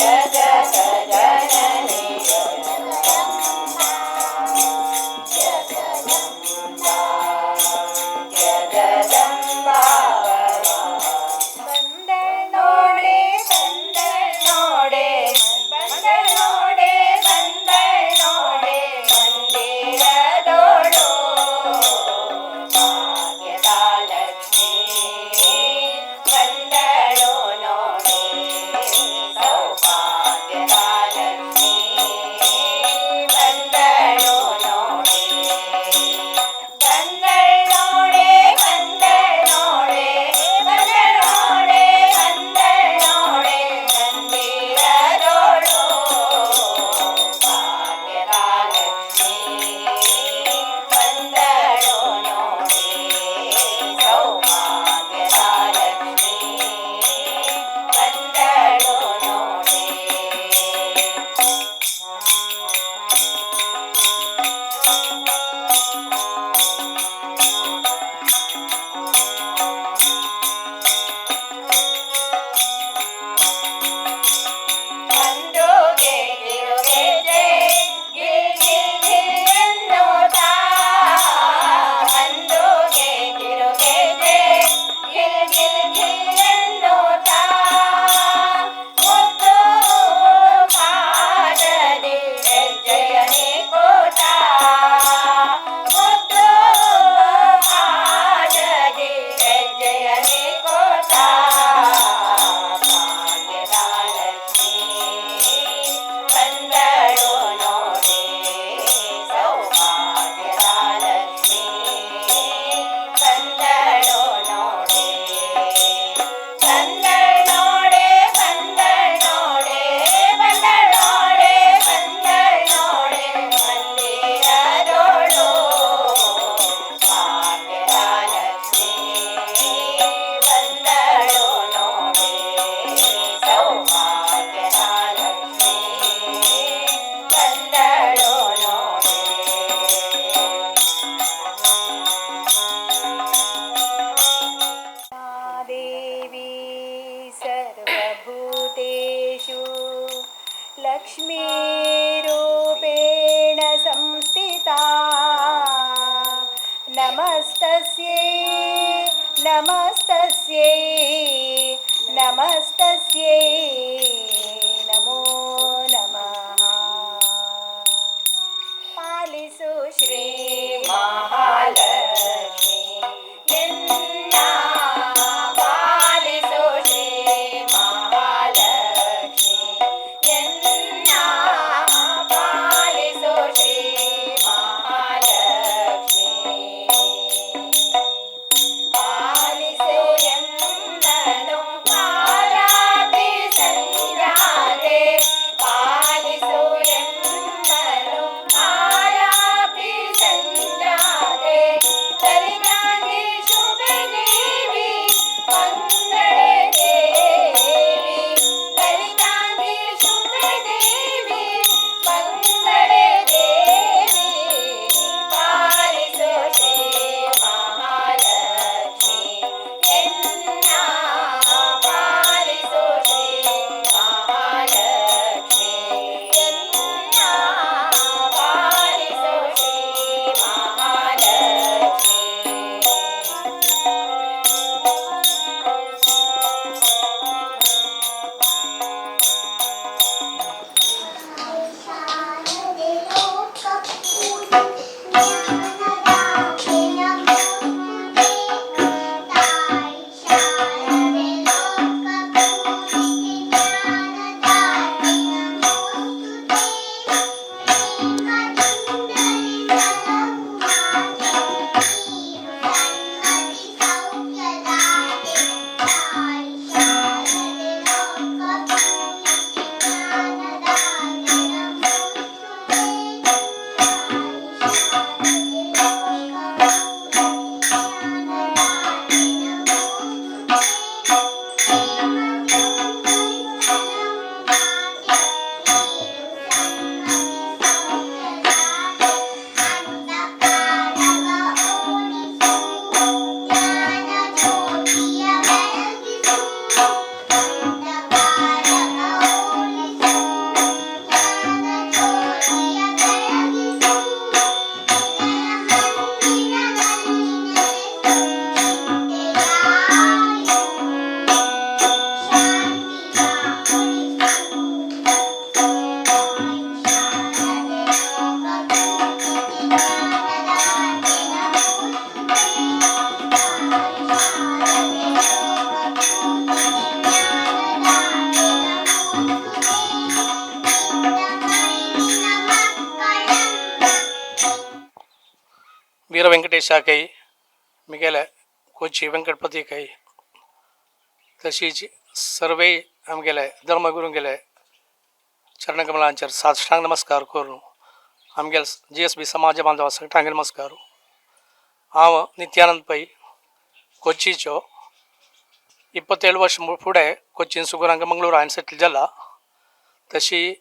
ಜಗತ ಜನನಿ ಜಗದಂಬಾ ಜಗದಂಬಾ ಜಗದಂಬಾ ಬಂದಳ್ ನೋಡೆ ಬಂದಳ್ ನೋಡೆ ಬಂದಳ್ ನೋಡೆ ಬಂದಳ್ ನೋಡೆ ಮಂದಿರದೋಳು ಭಾಗ್ಯದ ಲಕ್ಷ್ಮೀ ಬಂದಳು ನೋಡೆ ಸೌಭಾಗ್ಯದ ಲಕ್ಷ್ಮೀ ಬಂದಳು ನೋಡೆ ಬಂದಳ್ ನೋಡೆ ಬಂದಳ್ ನೋಡೆ ಬಂದಳ್ ನೋಡೆ ಬಂದಳ್ ನೋಡೆ ಮಂದಿರದೋಳು ಭಾಗ್ಯದ ಲಕ್ಷ್ಮೀ ಬಂದಳು ನೋಡೆ ಸೌಭಾಗ್ಯದ ಲಕ್ಷ್ಮೀ ಬಂದಳು ನೋಡೆ. ಅಂದುಗೆ ಗಿರುಗೆಜೆ ಗಿಲ್ ಗಿಲ್ ಗಿಲ್ ಎನ್ನುತ್ತಾ, ಅಂದುಗೆ ಗಿರುಗೆಜೆ ಗಿಲ್ ಗಿಲ್ ಗಿಲ್ ಎನ್ನುತ್ತಾ, ಮುದ್ದು ಪಾದದಿ ಹೆಜ್ಜೆಯ ನೀಕುತ್ತಾ, ಮುದ್ದು ಪಾದದಿ ಹೆಜ್ಜೆಯ ನೀಕುತ್ತಾ, ಭಾಗ್ಯದ ಲಕ್ಷ್ಮೀ ಬಂದಳು ನೋಡೆ ಸೌಭಾಗ್ಯದ ಲಕ್ಷ್ಮೀ ಬಂದಳು ನೋಡೆ ಬಂದಳ್ ನೋಡೆ ಬಂದಳ್ ನೋಡೆ ಬಂದಳ್ ನೋಡೆ ಬಂದಳ್ ನೋಡೆ ಮಂದಿರದೋಳು ಭಾಗ್ಯದ ಲಕ್ಷ್ಮೀ ಬಂದಳು ನೋಡೆ ಸೌಭಾಗ್ಯದ ಲಕ್ಷ್ಮೀ ಬಂದಳು ನೋಡೆ. ದೇವಿ ಸರ್ವಭೂತೇಷು ಲಕ್ಷ್ಮೀರೂಪೇಣ ಸಂಸ್ಥಿತಾ, ನಮಸ್ತಸ್ಯೈ ನಮಸ್ತಸ್ಯೈ ನಮಸ್ತಸ್ಯೈ ನಮೋ ನಮಃ. ಪಾಲಿಸು ಶ್ರೀ ಮಹಾಲಕ್ಷ್ಮಿ ಎನ್ನ ಪಾಲಿಸು ಶ್ರೀ ಮಹಾಲಕ್ಷ್ಮಿ ಎನ್ನ ಪಾಲಿಸು ಶ್ರೀ ಮಹಾಲಕ್ಷ್ಮಿ ಪಾಲಿಸು ಎನ್ನನು ಪಾಲಾತಿ ಸಂಜಾತೆ, ಪಾಲಿಸು ಎನ್ನನು ಪಾಲಾತಿ ಸಂಜಾತೆ, ಲಲಿತಾಂಗಿ ಶುಭೆ ದೇವಿ ಮಂಗಳೇ ದೇವಿ, ಲಲಿತಾಂಗಿ ಶುಭೆ ದೇವಿ ಮಂಗಳೇ ದೇವಿ, ಪಾಲಿಸು ಶ್ರೀ ಮಹಾಲಕ್ಷ್ಮಿ ಎನ್ನ ಪಾಲಿಸು ಶ್ರೀ ಮಹಾಲಕ್ಷ್ಮಿ. वेंकटेशाकय, मिगेले कोची वेंकटपतीकय, तशीच सर्वय आमगेले धर्मगुरूंगेले चरणकमलांचेर साष्टांग नमस्कार करून आमगेले जीएसबी समाज बांधवा सगळ्यांक नमस्कार. हांव नित्यानंद पै, कोचीचो. 27 वर्ष फुडें कोचीन सुगूर हांगा मंगळूर हांवें सेटल जाला. तशी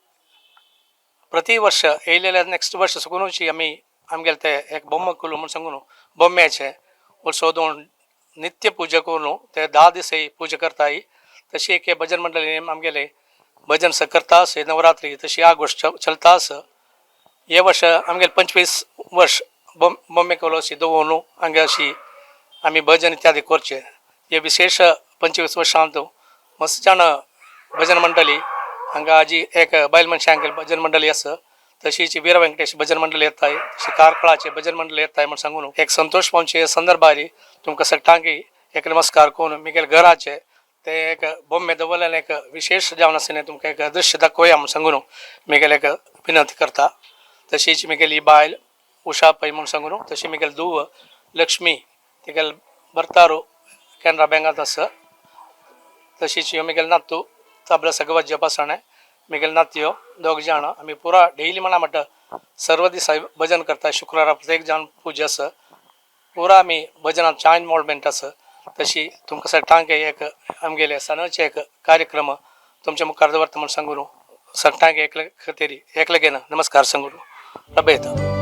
प्रति वर्ष येयलेल्या नेक्स्ट वर्ष सुगुनूची आमी आमगेले ते एक बोम्म कुलू म्हूण सांगून बोम्म्याचे उत्सव दोन नित्य पुजा करून ते 10 दिसय पुजा करताय. तशी एक भजन मंडळी आमगेले भजन स करता आस नवरात्री, तशी आगोश चलता आस. हे वर्ष आमगेले 25 वर्ष बोम्मे कोलो अशी दवरून हांगा अशी आमी भजन इत्यादी करचे. हे विशेष 25 वर्षांत मस्त जाण भजन मंडळी हांगा आजी एक बायल मनशांक भजन मंडळी आसा. तशीच वीर व्यंकटेश भजन मंडळी येताय, तशी कार्कळाचे भजन मंडळी येताय म्हण सांगून एक संतोष पावचे संदर्भार तुमकां सगळ्यांक एक नमस्कार करून मिगेल घराचे ते एक बोम्मे दवरलेलें एक विशेष जावन आशिल्लें तुमकां एक दृश्य दाखोवया म्हूण सांगून मिगेल एक विनंती करता. तशीच मिगेली बायल उषा पै म्हूण सांगून, तशी मिगेल धूव लक्ष्मी, तिगेल भर्तारो कॅनरा बँकांत आसा. तशीच ह्यो मिगेल नातू तबला सगळं जपासणें मिगेल नातयो दोग जाण. आमी पुरा डेली म्हणा म्हणटा सर्व दिसा भजन करता. शुक्रारा प्रत्येक जाण पुजा आसा. पुरा आमी भजनात च्या इनवॉल्वमेंट आसा. तशी तुमकां सगळ्यांक एक आमगेले सणाचे एक कार्यक्रम तुमच्या मुखार दवरता म्हूण सांगून सगळ्यांक एकले खातीर एकले घेन नमस्कार सांगून रबयता.